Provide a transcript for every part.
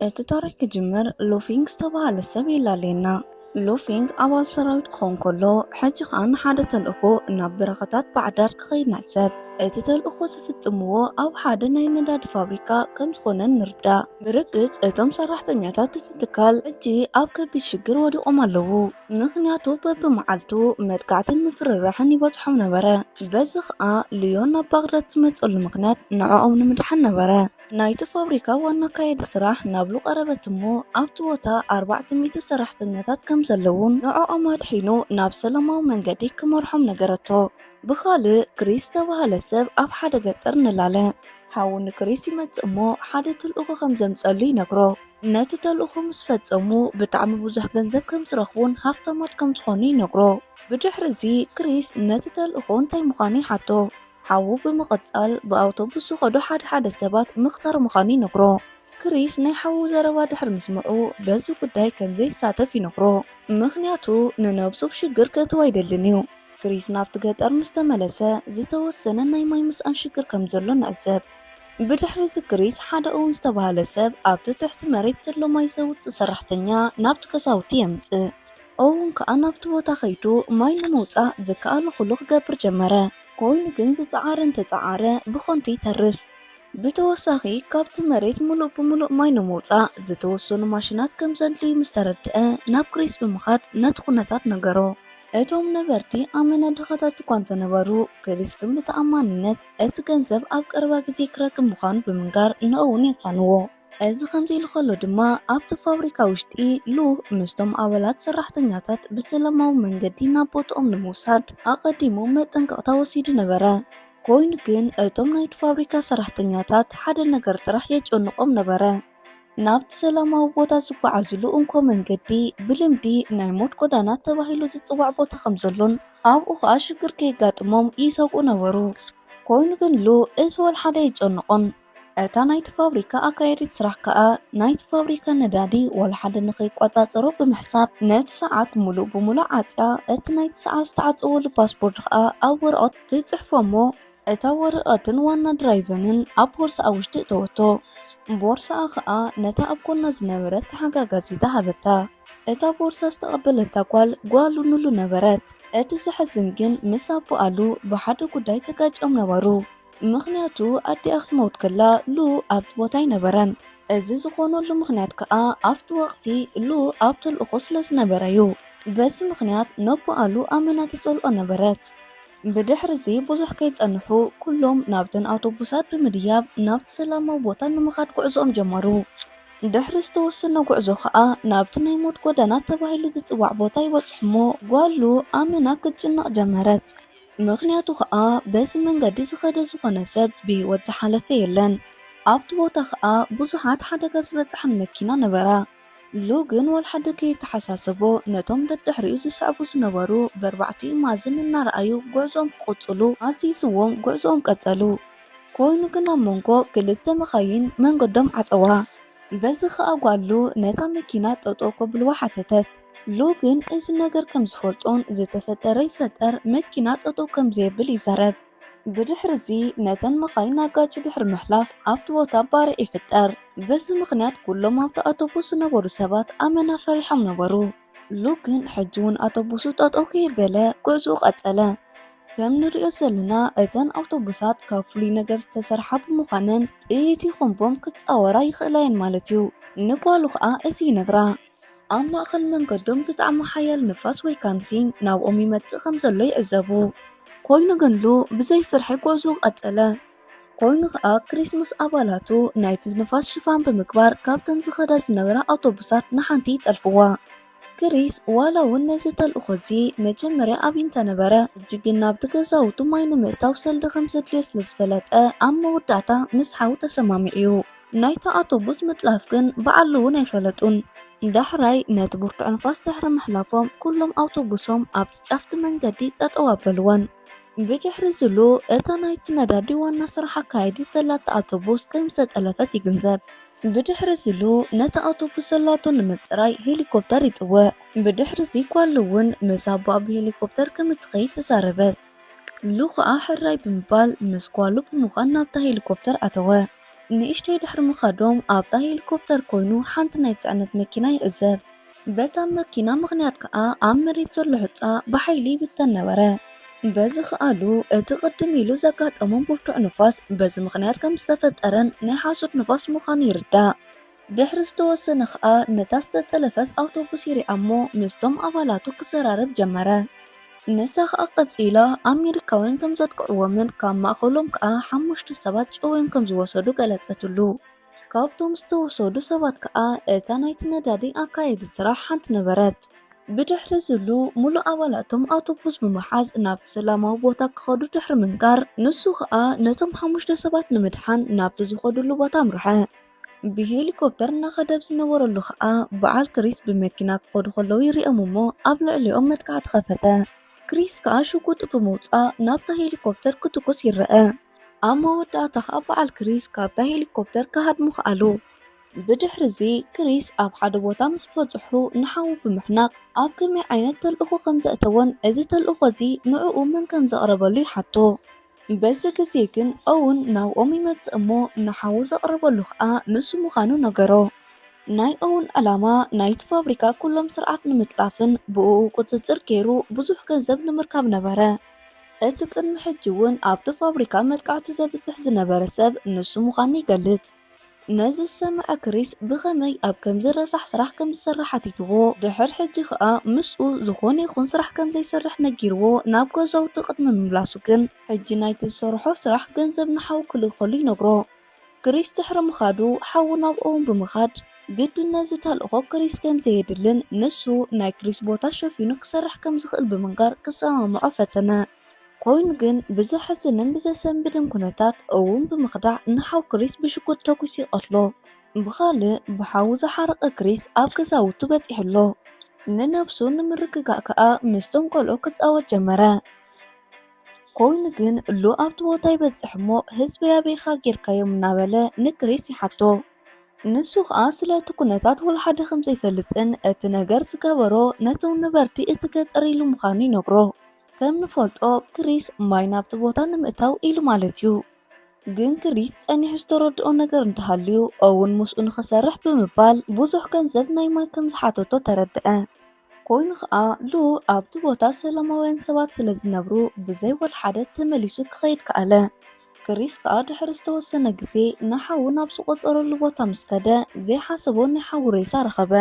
እቲ ታሪኽ ክጅምር ሉፊንግ ዝተባህለ ሰብ የላለየና። ሉፊንግ ኣባል ሰራዊት ክኾን ከሎ፣ ሕጂ ኸኣ ንሓደ ተልእኾ ናብ በረኻታት ባዕዳድ ክኸይድ ንዕዘብ። እቲ ተልእኾ ዝፍጽምዎ ኣብ ሓደ ናይ ነዳዲ ፋብሪካ ከም ዝኾነ ንርዳእ። ብርግጽ እቶም ሰራሕተኛታት እቲ ትካል ሕጂ ኣብ ከቢድ ሽግር ወዲቖም ኣለዉ፣ ምኽንያቱ በብመዓልቱ መጥቃዕትን ምፍርራሕን ይበጽሖም ነበረ። በዚ ኸኣ ሉዮ ናብ ባግዳድ ዝመጸሉ ምኽንያት ንዕኦም ንምድሓን ነበረ። ናይቲ ፋብሪካ ዋና ኣካያዲ ስራሕ ናብ ሉ ቀረበት እሞ፣ ኣብቲ ቦታ ኣርባዕተ ሚእቲ ሰራሕተኛታት ከም ዘለዉን ንዕኦም ኣድሒኑ ናብ ሰላማዊ መንገዲ ክመርሖም ነገረቶ። ብኻልእ፣ ክሪስ ዝተባህለ ሰብ ኣብ ሓደ ገጠር ንላለ። ሓዉ ንክሪስ ይመጽእ እሞ፣ ሓደ ተልእኾ ከም ዘምጸሉ ይነግሮ። ነቲ ተልእኾ ምስ ፈጸሙ፣ ብጣዕሚ ብዙሕ ገንዘብ ከም ዝረኽቡን ሃፍታማት ከም ዝኾኑ ይነግሮ። ብድሕሪ እዚ፣ ክሪስ ነቲ ተልእኾ እንታይ ምዃኑ ይሓቶ። ሓዉ ብምቕጻል፣ ብኣውቶቡስ ዝኸዱ ሓደ ሓደ ሰባት ምኽታር ምዃኑ ይነግሮ። ክሪስ ናይ ሓዉ ዘረባ ድሕሪ ምስምዑ፣ በዚ ጉዳይ ከም ዘይሳተፍ ይነግሮ። ምኽንያቱ፣ ንነብሱ ኣብ ሽግር ከእትዋ ኣይደልን እዩ። ክሪስ ናብቲ ገጠር ምስ ተመለሰ፣ ዝተወሰነ ናይ ማይ ምስኣን ሽግር ከም ዘሎ ንዕዘብ። ብድሕሪ እዚ ክሪስ ሓደ ኦውን ዝተባህለ ሰብ ኣብቲ ትሕቲ መሬት ዘሎ ማይ ዘውጽእ ሰራሕተኛ ናብቲ ገዛውቲ የምጽእ። ኦውን ከኣ ናብቲ ቦታ ከይዱ ማይ ንምውጻእ ዝከኣሎ ኩሉ ክገብር ጀመረ። ኮይኑ ግን ዝጸዓረ እንተጸዓረ ብኸንቱ ይተርፍ። ብተወሳኺ ካብቲ መሬት ምሉእ ብምሉእ ማይ ንምውጻእ ዝተወሰኑ ማሽናት ከም ዘድልዩ ምስ ተረድአ ናብ ክሪስ ብምኻድ ነቲ ኩነታት ነገሮ። እቶም ነበርቲ ኣመና ድኻታት እኳ እንተነበሩ፣ ክሪስ ግን ብተኣማንነት እቲ ገንዘብ ኣብ ቀረባ ግዜ ክረክብ ምዃኑ ብምንጋር ንኦውን የፋንዎ። እዚ ከምዚ ኢሉ ከሎ ድማ ኣብቲ ፋብሪካ ውሽጢ ሉ ምስቶም ኣባላት ሰራሕተኛታት ብሰላማዊ መንገዲ ናብ ቦታኦም ንምውሳድ ኣቐዲሙ መጠንቀቕታ ወሲዱ ነበረ። ኮይኑ ግን እቶም ናይቲ ፋብሪካ ሰራሕተኛታት ሓደ ነገር ጥራሕ የጨንቖም ነበረ። ናብቲ ሰላማዊ ቦታ ዝጓዓዝሉ እንኮ መንገዲ ብልምዲ ናይ ሞት ጎዳና ተባሂሉ ዝጽዋዕ ቦታ ከም ዘሎን ኣብኡ ኸኣ ሽግር ከየጋጥሞም ይሰግኡ ነበሩ። ኮይኑ ግን ሉ እዚ ወላ ሓደ የጨንቖን። እታ ናይቲ ፋብሪካ ኣካያዲት ስራሕ ከኣ ናይቲ ፋብሪካ ነዳዲ ወላ ሓደ ንኸይቆጻጸሮ ብምሕሳብ ነቲ ሰዓት ምሉእ ብምሉእ ዓጽያ እቲ ናይቲ ሰዓት ዝተዓጸወሉ ፓስፖርት ኸኣ ኣብ ወረቐት ትጽሕፎ እሞ እታ ወረቐትን ዋና ድራይቨንን ኣብ ቦርሳኣ ውሽጢ እተወቶ። ቦርሳኣ ኸኣ ነታ ኣብ ጎና ዝነበረት ተሓጋጋዚታ ሃበታ። እታ ቦርሳ ዝተቐበለታ ጓል ጓሉ ንሉ ነበረት። እቲ ዘሕዝን ግን ምስ ኣቦኣ ሉ ብሓደ ጉዳይ ተጋጭዮም ነበሩ። ምኽንያቱ ኣዲኣ ክትመውት ከላ ሉ ኣብቲ ቦታ ኣይነበረን። እዚ ዝኾነሉ ምኽንያት ከኣ ኣብቲ ወቕቲ ሉ ኣብ ተልእኾ ስለ ዝነበረ እዩ። በዚ ምኽንያት ነቦኣ ሉ ኣመና ትጸልኦ ነበረት። ብድሕሪ እዚ ብዙሕ ከይጸንሑ ኩሎም ናብተን ኣውቶቡሳት ብምድያብ ናብቲ ሰላማዊ ቦታ ንምኻድ ጉዕዞኦም ጀመሩ። ድሕሪ ዝተወሰነ ጉዕዞ ኸኣ ናብቲ ናይ ሞት ጎዳና ተባሂሉ ዝጽዋዕ ቦታ ይበጽሑ እሞ ጓሉ ኣመና ክትጭነቕ ጀመረት። ምኽንያቱ ኸኣ በዚ መንገዲ ዝኸደ ዝኾነ ሰብ ብህይወት ዝሓለፈ የለን። ኣብቲ ቦታ ኸኣ ብዙሓት ሓደጋ ዝበጽሐን መኪና ነበራ። ሉ ግን ወላ ሓደ ከየተሓሳሰቦ ነቶም ደድሕሪኡ ዝስዕቡ ዝነበሩ በርባዕቲኡ ማእዝን እናረኣዩ ጉዕዞኦም ክቕጽሉ ኣዚዝዎም ጉዕዞኦም ቀጸሉ። ኮይኑ ግን ኣብ መንጎ ክልተ መኻይን መንገዶም ዓጸዋ። በዚ ኸኣ ጓሉ ነታ መኪና ጠጠው ከብልዋ ሓተተት። ሉ ግን እዚ ነገር ከም ዝፈልጦን ዝተፈጠረ ይፈጠር መኪና ጠጠው ከም ዘየብል ይዛረብ። ብድሕሪ እዚ ነተን መኻይን ኣጋጩ ድሕሪ ምሕላፍ ኣብቲ ቦታ ባርዕ ይፍጠር። በዚ ምኽንያት ኩሎም ኣብቲ ኣውቶቡስ ዝነበሩ ሰባት ኣመና ፈሪሖም ነበሩ። ሉ ግን ሕጂ እውን ኣውቶቡሱ ጠጠው ከየበለ ጉዕዞኡ ቀጸለ። ከም ንሪኦ ዘለና እተን ኣውቶቡሳት ካብ ፍሉይ ነገር ዝተሰርሓ ብምዃነን ጥይት ይኹን ቦምብ ክጻወራ ይኽእላ እየን ማለት እዩ። ንጓሉ ኸኣ እዚ ይነግራ። ኣብ ማእኸል መንገዶም ብጣዕሚ ሓያል ንፋስ ወይ ካምሲን ናብኦም ይመጽእ ከም ዘሎ ይዕዘቡ። ኮይኑ ግን ሉ ብዘይ ፍርሒ ጉዕዞኡ ቀጸለ። ኮይኑ ኸኣ ክሪስ ምስ ኣባላቱ ናይቲ ንፋስ ሽፋን ብምግባር ካብተን ዝኸዳ ዝነበራ ኣውቶቡሳት ንሓንቲ ይጠልፍዋ። ክሪስ ዋላ እውን ነዚ ተልእኾ እዚ መጀመርያ ኣብዩ እንተነበረ፣ ሕጂ ግን ናብቲ ገዛውቱ ማይ ንምእታው ሰልዲ ከም ዘድልዮ ስለ ዝፈለጠ ኣብ መወዳእታ ምስ ሓው ተሰማሚዑ እዩ። ናይታ ኣውቶቡስ ምጥላፍ ግን ብዓሉ እውን ኣይፈለጡን። ዳሕራይ ነቲ ብርቱዕ ንፋስ ድሕሪ ምሕላፎም ኩሎም ኣውቶቡሶም ኣብቲ ጫፍቲ መንገዲ ጠጠው ኣበልወን። ብድሕሪ ዝሉ እታ ናይቲ ነዳዲ ዋና ስራሕ ኣካያዲት ዘላታ ኣውቶቡስ ከም ዝተጠለፈት ይግንዘብ። ብድሕሪ ዝሉ ነታ ኣውቶቡስ ዘላቶ ንምጽራይ ሄሊኮፕተር ይጽውዕ። ብድሕሪ እዚ ጓሉ እውን ምስ ኣቦኣ ብሄሊኮፕተር ከም እትኸይድ ተዛረበት። ሉ ኸኣ ሕራይ ብምባል ምስ ጓሉ ብምዃን ናብታ ሄሊኮፕተር ኣተወ። ንእሽተይ ድሕሪ ምኻዶም ኣብታ ሄሊኮፕተር ኮይኑ ሓንቲ ናይ ጽዕነት መኪና ይዕዘብ። በታ መኪና ምኽንያት ከኣ ኣብ መሬት ዘሎ ሑጻ ብሓይሊ ይብተን ነበረ። በዚ ከኣሉ እቲ ቅድም ኢሉ ዘጋጠሞም ብርቱዕ ንፋስ በዚ ምኽንያት ከም ዝተፈጠረን ናይ ሓሶት ንፋስ ምዃኑ ይርዳእ። ድሕሪ ዝተወሰነ ከኣ ነታ ዝተጠለፈት ኣውቶቡስ ይሪኣ እሞ ምስቶም ኣባላቱ ክዘራረብ ጀመረ። ንሳ ከኣ ቀጺላ ኣሜሪካውያን ከም ዘጥቅዕዎምን ካብ ማእከሎም ከኣ ሓሙሽተ ሰባት ጨውዮም ከም ዝወሰዱ ገለጸትሉ። ካብቶም ዝተወሰዱ ሰባት ከኣ እታ ናይቲ ነዳዲ ኣካየዲት ስራሕ ሓንቲ ነበረት። ብድሕሪ ዝሉ ሙሉእ ኣባላቶም ኣውቶቡስ ብምሓዝ ናብቲ ሰላማዊ ቦታ ክኸዱ ድሕሪ ምንጋር ንሱ ከኣ ነቶም ሓሙሽተ ሰባት ንምድሓን ናብቲ ዝኸዱሉ ቦታ ኣምርሐ። ብሄሊኮፕተር እናኸደ ኣብ ዝነበረሉ ከኣ በዓል ክሪስ ብመኪና ክኸዱ ከለዉ ይሪኦም እሞ ኣብ ልዕሊኦም መጥቃዕቲ ከፈተ። ክሪስ ከኣ ሽጉጥ ብምውጻእ ናብታ ሄሊኮፕተር ክትኩስ ይረአ። ኣብ መወዳእታ ከኣ በዓል ክሪስ ካብታ ሄሊኮፕተር ክሃድሙ ከኣሉ። ብድሕሪ እዚ ክሪስ ኣብ ሓደ ቦታ ምስ በጽሑ ንሓዉ ብምሕናቕ ኣብ ከመይ ዓይነት ተልእኾ ከም ዘእተወን እዚ ተልእኾ እዚ ንዕኡ መን ከም ዘቕረበሉ ይሓቶ። በዚ ግዜ ግን ኦውን ናብኦም ይመጽእ እሞ ንሓዉ ዘቕረበሉ ከኣ ንሱ ምዃኑ ነገሮ። ናይ ኦውን ዕላማ ናይቲ ፋብሪካ ኩሎም ስርዓት ንምጥላፍን ብእኡ ቁጽጽር ገይሩ ብዙሕ ገንዘብ ንምርካብ ነበረ። እቲ ቅድሚ ሕጂ እውን ኣብቲ ፋብሪካ መጥቃዕቲ ዘብጽሕ ዝነበረ ሰብ ንሱ ምዃኑ ይገልጽ። ነዚ ዝሰምዐ ክሪስ ብኸመይ ኣብ ከምዚ ረሳሕ ስራሕ ከም ዝሰርሕ ሓቲትዎ። ድሕር ሕጂ ከኣ ምስኡ ዝኾነ ይኹን ስራሕ ከም ዘይሰርሕ ነጊርዎ ናብ ገዛውቱ ቅድሚ ምምላሱ ግን ሕጂ ናይቲ ዝሰርሖ ስራሕ ገንዘብ ንሓው ክልእኸሉ ይነግሮ። ክሪስ ድሕሪ ምኻዱ ሓው ናብ ኦውን ብምኻድ ግድን ነዚ ተልእኾ ክሪስ ከም ዘየድልን ንሱ ናይ ክሪስ ቦታ ሸፊኑ ክሰርሕ ከም ዝኽእል ብምንጋር ክሰማምዖ ፈተነ። ኮይኑ ግን ብዘሕዝንን ብዘሰንብድን ኩነታት ኦውን ብምኽዳዕ ንሓው ክሪስ ብሽጉጥ ተኩሲ ይቐትሎ። ብኻልእ ብሓዊ ዝሓረቐ ክሪስ ኣብ ገዛውቱ በጺሑ ኣሎ። ንነብሱ ንምርግጋእ ከኣ ምስቶም ቆልዑ ክጻወት ጀመረ። ኮይኑ ግን ሉ ኣብቲ ቦታ ይበጽሕ እሞ ህዝቢ ኣበይኻ ጌርካዮም እናበለ ንክሪስ ይሓቶ። ንሱ ከኣ ስለ እቲ ኩነታት ወላ ሓደ ከም ዘይፈልጥን እቲ ነገር ዝገበሮ ነቶም ነበርቲ እቲ ገጠር ኢሉ ምዃኑ ይነግሮ። ከም ንፈልጦ ክሪስ ማይ ናብቲ ቦታ ንምእታው ኢሉ ማለት እዩ። ግን ክሪስ ጸኒሑ ዝተረድኦ ነገር እንተሃልዩ ኦውን ምስኡ ንኽሰርሕ ብምባል ብዙሕ ገንዘብ ናይ ማይ ከም ዝሓተቶ ተረድአ። ኮይኑ ኸኣ ሉ ኣብቲ ቦታ ሰላማውያን ሰባት ስለ ዝነብሩ ብዘይ ወላ ሓደ ተመሊሱ ክኸይድ ከኣለ። ክሪስ ከኣ ድሕሪ ዝተወሰነ ግዜ ንሓዉ ናብ ዝቖጸረሉ ቦታ ምስ ከደ ዘይሓሰቦ ናይ ሓዉ ሬሳ ረኸበ።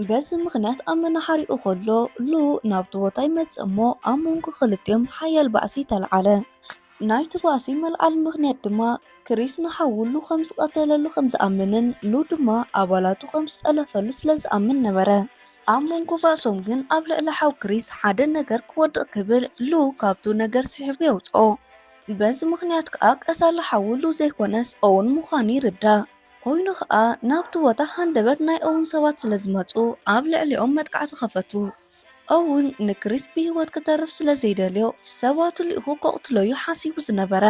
በዚ ምኽንያት ኣብ መናሃሪኡ ከሎ ሉ ናብቲ ቦታ ይመጽእ እሞ ኣብ መንጎ ክልቲኦም ሓያል ባእሲ ተለዓለ። ናይቲ ባእሲ መልዓሊ ምኽንያት ድማ ክሪስ ንሓዉ ሉ ከም ዝቐተለሉ ከም ዝኣምንን ሉ ድማ ኣባላቱ ከም ዝጸለፈሉ ስለ ዝኣምን ነበረ። ኣብ መንጎ ባእሶም ግን ኣብ ልዕሊ ሓው ክሪስ ሓደ ነገር ክወድቕ ክብል ሉ ካብቱ ነገር ስሒቡ የውጽኦ። በዚ ምኽንያት ከኣ ቀታሊ ሓዉ ሉ ዘይኮነስ ኦውን ምዃኑ ይርዳእ። ኮይኑ ከኣ ናብቲ ቦታ ሃንደበት ናይ ኦውን ሰባት ስለ ዝመጹ ኣብ ልዕሊኦም መጥቃዕቲ ከፈቱ። ኦውን ንክሪስ ብህይወት ክተርፍ ስለ ዘይደልዮ ሰባቱ ልኢኹ ከቕትሎ እዩ ሓሲቡ ዝነበረ።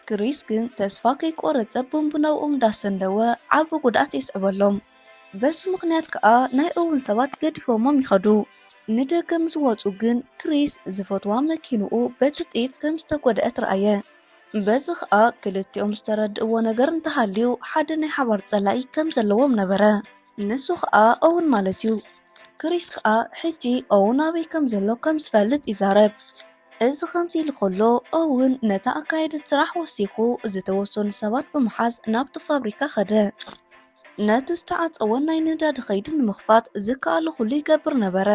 ክሪስ ግን ተስፋ ከይቆረጸ ቦምብ ናብኦም እንዳሰንደወ ዓቢ ጉድኣት የስዕበሎም። በዚ ምኽንያት ከኣ ናይ ኦውን ሰባት ገዲፎሞም ይኸዱ። ንደገ ምስ ወጹ ግን ክሪስ ዝፈትዋ መኪንኡ በቲ ጥይት ከም ዝተጎድአት ረኣየ። በዚ ከኣ ክልቲኦም ዝተረድእዎ ነገር እንተሃልዩ ሓደ ናይ ሓባር ጸላኢ ከም ዘለዎም ነበረ። ንሱ ከኣ ኦውን ማለት እዩ። ክሪስ ከኣ ሕጂ ኦውን ኣበይ ከም ዘሎ ከም ዝፈልጥ ይዛረብ። እዚ ከምዚ ኢሉ ከሎ ኦውን ነታ ኣካየዲት ስራሕ ወሲኹ ዝተወሰኑ ሰባት ብምሓዝ ናብቲ ፋብሪካ ከደ። ነቲ ዝተዓጸወ ናይ ነዳዲ ከይዲ ንምኽፋት ዝከኣሎ ኩሉ ይገብር ነበረ።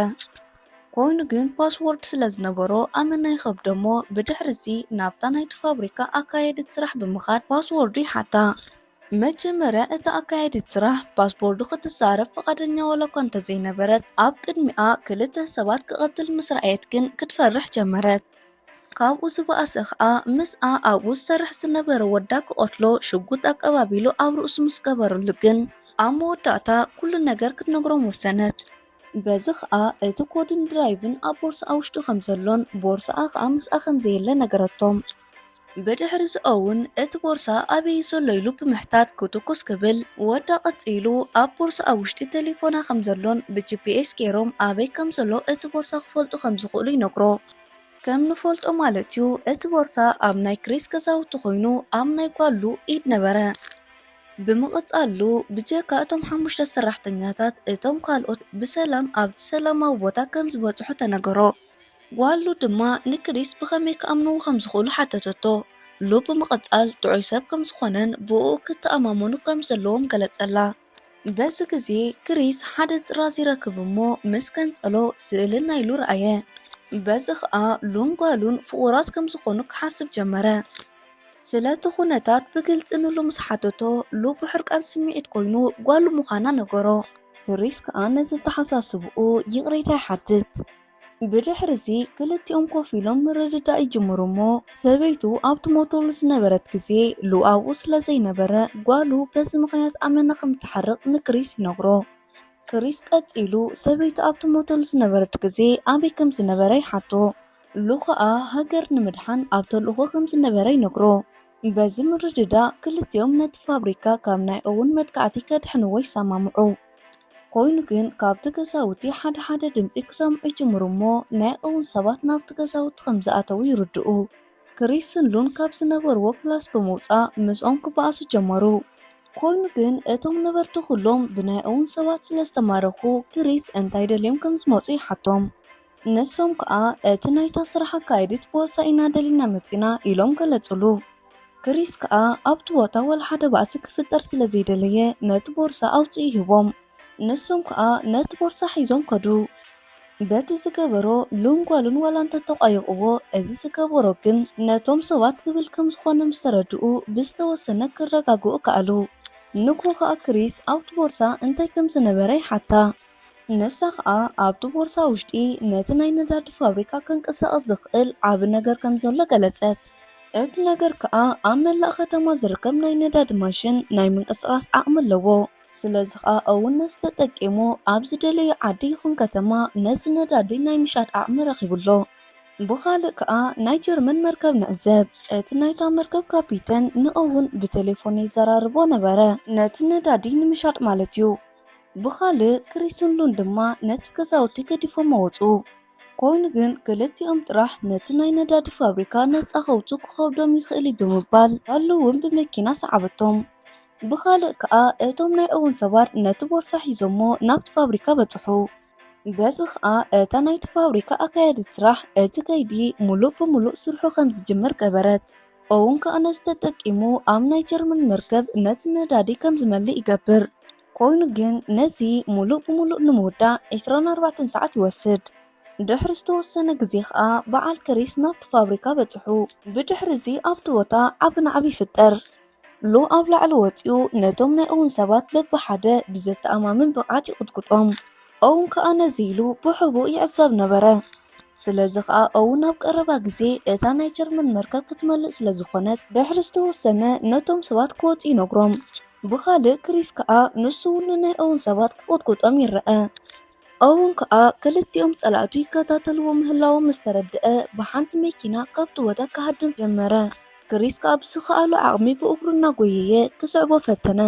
ኮይኑ ግን ፓስዎርድ ስለ ዝነበሮ ኣመና ይኸብዶ እሞ ብድሕሪ እዚ ናብታ ናይቲ ፋብሪካ ኣካየዲት ስራሕ ብምኻድ ፓስዎርዱ ይሓታ። መጀመርያ እታ ኣካየዲት ስራሕ ፓስፖርቱ ክትዛረብ ፍቓደኛ ዋላ እኳ እንተዘይነበረት ኣብ ቅድሚኣ ክልተ ሰባት ክቐትል ምስ ረኣየት ግን ክትፈርሕ ጀመረት። ካብኡ ዝበኣሰ ኸኣ ምስኣ ኣብኡ ዝሰርሕ ዝነበረ ወዳ ክቐትሎ ሽጉጥ ኣቀባቢሉ ኣብ ርእሱ ምስ ገበረሉ ግን ኣብ መወዳእታ ኩሉ ነገር ክትነግሮም ወሰነት። በዚ ኸኣ እቲ ኮድን ድራይቭን ኣብ ቦርስኣ ውሽጡ ከም ዘሎን ቦርስኣ ኸኣ ምስኣ ከም ዘየለ ነገረቶም። ብድሕሪ እዚ ኦውን እቲ ቦርሳ ኣበይ ዘሎ ኢሉ ብምሕታት ክትኩስ ክብል ወዳ ቀጺሉ ኣብ ቦርስኣ ውሽጢ ቴሌፎና ከም ዘሎን ብጂፒኤስ ገይሮም ኣበይ ከም ዘሎ እቲ ቦርሳ ክፈልጡ ከም ዝኽእሉ ይነግሮ። ከም ንፈልጦ ማለት እዩ እቲ ቦርሳ ኣብ ናይ ክሪስ ገዛውቲ ኮይኑ ኣብ ናይ ጓሉ ኢድ ነበረ። ብምቕጻሉ፣ ብጀካ እቶም ሓሙሽተ ሰራሕተኛታት፣ እቶም ካልኦት ብሰላም ኣብቲ ሰላማዊ ቦታ ከም ዝበጽሑ ተነገሮ። ጓሉ ድማ ንክሪስ ብኸመይ ክኣምንዎ ከም ዝኽእሉ ሓተተቶ። ሉ ብምቕጻል ጥዑይ ሰብ ከም ዝኾነን ብእኡ ክተኣማመኑ ከም ዘለዎም ገለጸላ። በዚ ግዜ ክሪስ ሓደ ጥራዝ ይረክብ እሞ ምስ ገንጸሎ ስእሊ ናይ ሉ ረኣየ። በዚ ኸኣ ሉን ጓሉን ፍቑራት ከም ዝኾኑ ክሓስብ ጀመረ። ስለቲ ኩነታት ብግልጺ ንሉ ምስ ሓተቶ፣ ሉ ብሕርቃን ስምዒት ኮይኑ ጓሉ ምዃና ነገሮ። ክሪስ ከኣ ነዚ ኣተሓሳስብኡ ይቕሬታ ይሓትት። ብድሕርዚ ክልቲኦም ኮፍ ኢሎም ምርድዳእ ይጅምሩ እሞ፣ ሰበይቱ ኣብቲ ሞተሉ ዝነበረት ግዜ ሉ ኣብኡ ስለ ዘይነበረ፣ ጓሉ በዚ ምኽንያት ኣመና ከም እትሓርቕ ንክሪስ ይነግሮ። ክሪስ ቀጺሉ፣ ሰበይቱ ኣብቲ ሞተሉ ዝነበረት ግዜ ኣበይ ከም ዝነበረ ይሓቶ። ሉ ኸኣ ሃገር ንምድሓን ኣብ ተልእኾ ከም ዝነበረ ይነግሮ። በዚ ምርድዳእ ክልቲኦም ነቲ ፋብሪካ ካብ ናይ ኦውን መጥቃዕቲ ከድሕንዎ ይሰማምዑ። ኮይኑ ግን ካብቲ ገዛውቲ ሓደ ሓደ ድምጺ ክሰምዑ ይጅምሩ እሞ ናይ ኦውን ሰባት ናብቲ ገዛውቲ ከም ዝኣተዉ ይርድኡ። ክሪስን ሉን ካብ ዝነበርዎ ክላስ ብምውጻእ ምስኦም ክበኣሱ ጀመሩ። ኮይኑ ግን እቶም ነበርቲ ኩሎም ብናይ ኦውን ሰባት ስለ ዝተማረኹ ክሪስ እንታይ ደልዮም ከም ዝመጹ ይሓቶም። ንሶም ከኣ እቲ ናይታ ስራሕ ኣካየዲት ቦርሳ ኢና ደሊና መጺና ኢሎም ገለጹሉ። ክሪስ ከኣ ኣብቲ ቦታ ወላ ሓደ ባእሲ ክፍጠር ስለ ዘይደለየ ነቲ ቦርሳ ኣውጽኡ ይህቦም። ንሶም ከኣ ነቲ ቦርሳ ሒዞም ከዱ። በቲ ዝገበሮ ሉን ጓሉን ዋላ እንተተቋየቕዎ፣ እዚ ዝገበሮ ግን ነቶም ሰባት ክብል ከም ዝኾነ ምስ ተረድኡ ብዝተወሰነ ክረጋግኡ ከኣሉ። ንግሆ ከኣ ክሪስ ኣብቲ ቦርሳ እንታይ ከም ዝነበረ ይሓታ። ንሳ ከኣ ኣብቲ ቦርሳ ውሽጢ ነቲ ናይ ነዳዲ ፋብሪካ ከንቀሳቕስ ዝኽእል ዓቢ ነገር ከም ዘሎ ገለጸት። እቲ ነገር ከኣ ኣብ መላእ ከተማ ዝርከብ ናይ ነዳዲ ማሽን ናይ ምንቅስቓስ ዓቕሚ ኣለዎ። ስለዚ ከኣ ኦውን ነዚ ተጠቂሙ ኣብ ዝደለዮ ዓዲ ይኹን ከተማ ነዚ ነዳዲ ናይ ምሻጥ ዓቕሚ ረኺቡ ኣሎ። ብኻልእ ከኣ ናይ ጀርመን መርከብ ንዕዘብ። እቲ ናይታ መርከብ ካፒተን ንኦውን ብቴሌፎን ይዘራርቦ ነበረ፣ ነቲ ነዳዲ ንምሻጥ ማለት እዩ። ብኻልእ ክሪስን ሉን ድማ ነቲ ገዛውቲ ገዲፎም ኣወጹ። ኮይኑ ግን ክልቲኦም ጥራሕ ነቲ ናይ ነዳዲ ፋብሪካ ነጻ ከውጹ ክኸብዶም ይኽእል እዩ ብምባል ሉ እውን ብመኪና ሰዓበቶም። ብኻልእ ከኣ እቶም ናይ ኦውን ሰባት ነቲ ቦርሳ ሒዞሞ ናብቲ ፋብሪካ በጽሑ። በዚ ከኣ እታ ናይቲ ፋብሪካ ኣካያዲት ስራሕ እቲ ከይዲ ሙሉእ ብሙሉእ ስርሑ ከም ዝጅምር ገበረት። ኦውን ከኣ ነዚ ተጠቂሙ ኣብ ናይ ጀርመን መርከብ ነቲ ነዳዲ ከም ዝመልእ ይገብር። ኮይኑ ግን ነዚ ሙሉእ ብሙሉእ ንምውዳእ ዕስራን ኣርባዕተን ሰዓት ይወስድ። ድሕሪ ዝተወሰነ ግዜ ከኣ በዓል ክሪስ ናብቲ ፋብሪካ በጽሑ። ብድሕሪ እዚ ኣብቲ ቦታ ዓቢ ናዕቢ ይፍጠር። ሉ ኣብ ላዕሊ ወጺኡ ነቶም ናይ ኦውን ሰባት በብሓደ ብዘተኣማምን ብቕዓት ይቕጥቅጦም። ኦውን ከኣ ነዚ ኢሉ ብሕቡእ ይዕዘብ ነበረ። ስለዚ ከኣ ኦውን ኣብ ቀረባ ግዜ እታ ናይ ጀርመን መርከብ ክትመልእ ስለ ዝኾነት፣ ድሕሪ ዝተወሰነ ነቶም ሰባት ክወጹ ይነግሮም። ብኻልእ ክሪስ ከኣ ንሱ እውን ንናይ ኦውን ሰባት ክቕጥቅጦም ይረአ። ኦውን ከኣ ክልቲኦም ጸላእቱ ይከታተልዎ ምህላዎም ምስ ተረድአ፣ ብሓንቲ መኪና ካብቲ ቦታ ክሃድም ጀመረ። ክሪስ ከኣ ብዝኸኣሎ ዓቕሚ ብእግሩ እናጎየየ ክስዕቦ ፈተነ።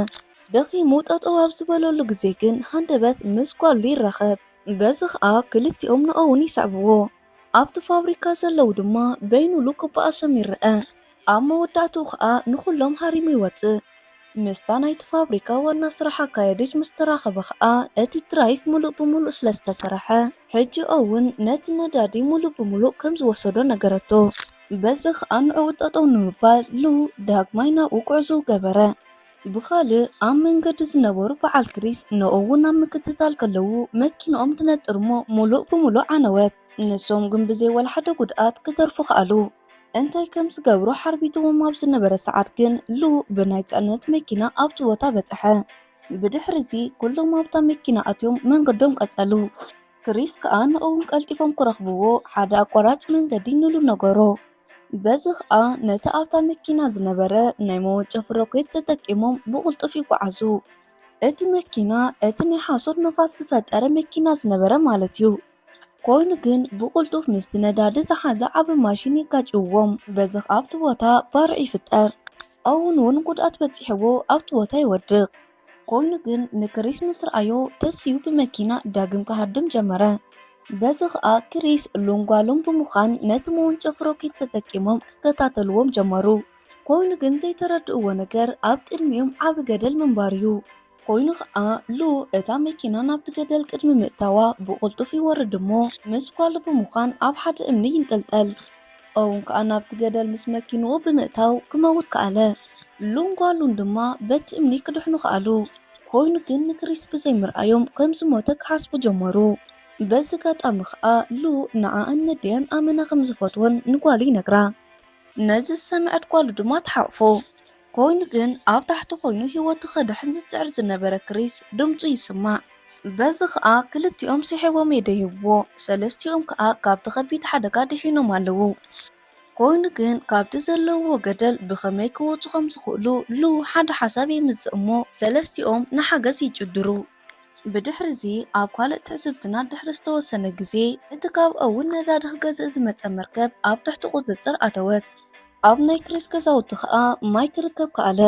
ደኺሙ ጠጠው ኣብ ዝበለሉ ግዜ ግን ሃንደበት ምስ ጓሉ ይራኸብ። በዚ ከኣ ክልቲኦም ንኦውን ይስዕብዎ። ኣብቲ ፋብሪካ ዘለዉ ድማ በይኑ ሉ ክበኣሶም ይረአ። ኣብ መወዳእትኡ ከኣ ንኹሎም ሃሪሙ ይወጽእ። ምስታ ናይቲ ፋብሪካ ዋና ስራሕ ኣካያዲት ምስ ተራኸበ ከኣ እቲ ድራይቭ ሙሉእ ብሙሉእ ስለ ዝተሰርሐ፣ ሕጂ ኦውን ነቲ ነዳዲ ሙሉእ ብሙሉእ ከም ዝወሰዶ ነገረቶ። በዚ ከኣ ንዕኡ ጠጠው ንምባል ሉ ዳግማይ ናብኡ ጉዕዞኡ ገበረ። ብኻልእ ኣብ መንገዲ ዝነበሩ በዓል ክሪስ ንኦውን ኣብ ምክትታል ከለዉ መኪንኦም ትነጥር እሞ ሙሉእ ብሙሉእ ዓነወት። ንሶም ግን ብዘይ ዋላ ሓደ ጉድኣት ክተርፉ ከኣሉ። እንታይ ከም ዝገብሩ ሓርቢትዎም ኣብ ዝነበረ ሰዓት ግን ሉ ብናይ ጽዕነት መኪና ኣብቲ ቦታ በጽሐ። ብድሕሪ እዚ ኩሎም ኣብታ መኪና ኣትዮም መንገዶም ቀጸሉ። ክሪስ ከኣ ንኦውን ቀልጢፎም ክረኽብዎ ሓደ ኣቋራጭ መንገዲ ንሉ ነገሮ። በዚ ከኣ ነቲ ኣብታ መኪና ዝነበረ ናይ መወንጨፊ ሮኬት ተጠቂሞም ብቕልጡፍ ይጓዓዙ። እቲ መኪና እቲ ናይ ሓሶት ነፋስ ዝፈጠረ መኪና ዝነበረ ማለት እዩ። ኮይኑ ግን ብቕልጡፍ ምስቲ ነዳዲ ዝሓዘ ዓቢ ማሽን ይጋጭውዎም። በዚ ከኣ ኣብቲ ቦታ ባርዕ ይፍጠር። ኦውን እውን ጉድኣት በጺሕዎ ኣብቲ ቦታ ይወድቕ። ኮይኑ ግን ንክሪስ ምስ ረኣዮ ተሲኡ ብመኪና ዳግም ክሃድም ጀመረ። በዚ ከኣ ክሪስ ሉን ጓሉን ብምዃን ነቲ መወንጨፊ ሮኬት ተጠቂሞም ክከታተልዎም ጀመሩ። ኮይኑ ግን ዘይተረድእዎ ነገር ኣብ ቅድሚኦም ዓቢ ገደል ምንባር እዩ። ኮይኑ ኸኣ ሉ እታ መኪና ናብቲ ገደል ቅድሚ ምእታዋ ብቕልጡፍ ይወርድ እሞ ምስ ጓሉ ብምዃን ኣብ ሓደ እምኒ ይንጠልጠል። ኦውን ከኣ ናብቲ ገደል ምስ መኪንኡ ብምእታው ክመውት ከኣለ። ሉን ጓሉን ድማ በቲ እምኒ ክድሕኑ ከኣሉ። ኮይኑ ግን ንክሪስ ብዘይምርኣዮም ከም ዝሞተ ክሓስቡ ጀመሩ። በዚ ኣጋጣሚ ኸኣ ሉ ንዓኣን ነዲኣን ኣመና ከም ዝፈትወን ንጓሉ ይነግራ። ነዚ ዝሰምዐት ጓሉ ድማ ትሓቕፎ። ኮይኑ ግን ኣብ ታሕቲ ኮይኑ ህይወቱ ከድሕን ዝጽዕር ዝነበረ ክሪስ ድምጹ ይስማዕ። በዚ ኸኣ ክልቲኦም ስሒቦም የደይብዎ። ሰለስቲኦም ከኣ ካብቲ ከቢድ ሓደጋ ድሒኖም ኣለዉ። ኮይኑ ግን ካብቲ ዘለውዎ ገደል ብኸመይ ክወጹ ከም ዝኽእሉ ሉ ሓደ ሓሳብ የምጽእ እሞ ሰለስቲኦም ንሓገዝ ይጭድሩ። ብድሕሪ እዚ ኣብ ካልእ ትዕዝብትና ድሕሪ ዝተወሰነ ግዜ እቲ ካብ ኦውን ነዳዲ ክገዝእ ዝመጸ መርከብ ኣብ ትሕቲ ቁጽጽር ኣተወት። ኣብ ናይ ክሪስ ገዛውቲ ኸኣ ማይ ክርከብ ከኣለ።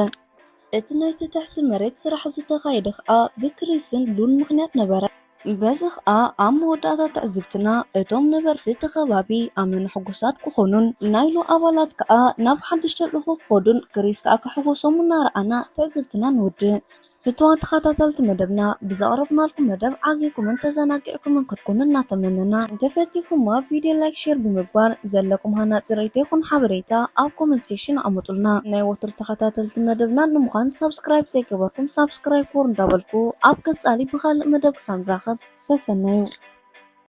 እቲ ናይቲ ትሕቲ መሬት ስራሕ ዝተኻየደ ኸኣ ብክሪስን ሉን ምኽንያት ነበረ። በዚ ኸኣ ኣብ መወዳእታ ትዕዝብትና እቶም ነበርቲ እቲ ኸባቢ ኣመና ሕጉሳት ክኾኑን ናይ ሉ ኣባላት ከኣ ናብ ሓድሽ ተልእኾ ክኸዱን ክሪስ ከኣ ክሕጎሶም እናረኣና ትዕዝብትና ንውድእ። ፍትዋት ተኸታተልቲ መደብና ብዘቕረብናልኩም መደብ ዓጊብኩምን ተዘናጊዕኩምን ክትኮኑ እናተመነና እንተፈቲኹማ ቪድዮ ላይክ ሼር ብምግባር ዘለኩም ሃናጺ ርእይቶ ይኹን ሓበሬታ ኣብ ኮመንት ሴክሽን ኣቐምጡልና። ናይ ወትሩ ተኸታተልቲ መደብና ንምዃን ሳብስክራይብ ዘይገበርኩም ሳብስክራይብ ኮር እንዳበልኩ ኣብ ቀጻሊ ብኻልእ መደብ ክሳብ ንራኸብ ሰሰናዩ።